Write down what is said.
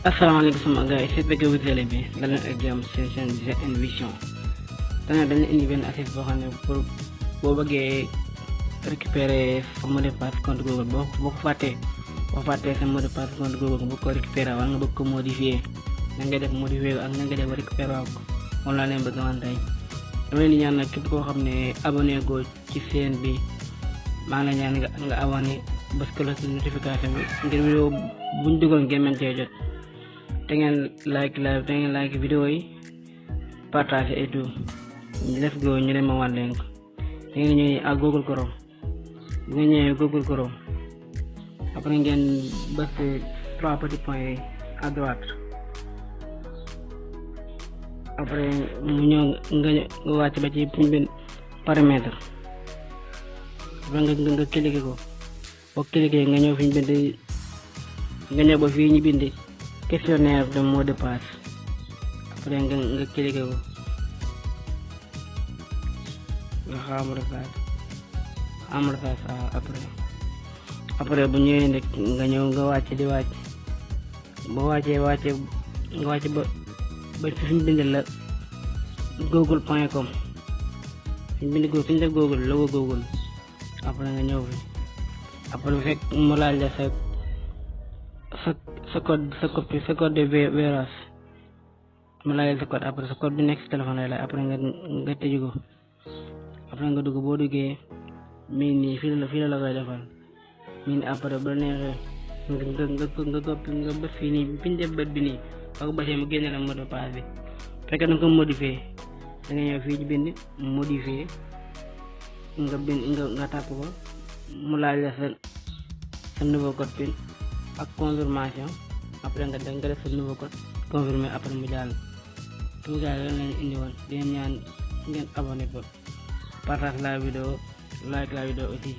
asalaamaaleykum sama gars yi c'est que vous allez bien dal leen ak jàmm seen chaîne GN Vision tane dañ leen indi benn astuce boo xam ne pour boo bëggee récupérer sa mot de passe compte Google boo ko fàttee sa mot de passe compte Google nga bëgg ko récupérer wala nga bëgg ko modifier na ngay def modifier ko ak na ngay def récupérer waaw ko moom laa leen bëgg a wan tey dama leen di ñaan nag képp koo xam ne abonné go ci chaîne bi maa ngi la ñaan nga abonné bës ko la notification bi ngir vidéo buñ dugal ngeen mën cee jot te ngeen like vidéo yi partage et tout def go ñu dem ma wan leen ko te ngeen ñëw ak Google Chrome bu ngeen ñëwee Google Chrome après ngeen bës 3 petits points à droite après mu ñëw nga wàcc ba ci fi ñu bind paramètre après nga cliquer ko boo cliquer nga ñëw fi ñu bind nga ñëw ba fii ñu bind questionnaire de mot de passe après nga cliquer ko nga xamul passe après bu ñëwee nag nga ñëw nga wàcc di wàcc boo wàccee nga wàcc ba fi ñu bind la google.com fi ñu bind google fi ñu def google logo google après nga ñëw fi après bu fekk mu laaj la sa code de verrouillage mu laaj la sa code après sa code bi nekk si téléphone lay laaj après nga tëju ko après nga dugg boo duggee mii nii fii la koy defal mii nii après ba neexee nga coppi nga bës fii nii fi ñu def bët bi nii boo ko bësee mu génne la mot de passe bi fekk na nga ko modifier da nga ñëw fii ci bind modifier nga tàpp ko mu laaj la sa nouveau code PIN ak confirmation après nga def sa nouveau code confirmé après mu jàll tout ça loolu lañu indi woon di ñaan ngeen abonné ko partage la vidéo like la vidéo aussi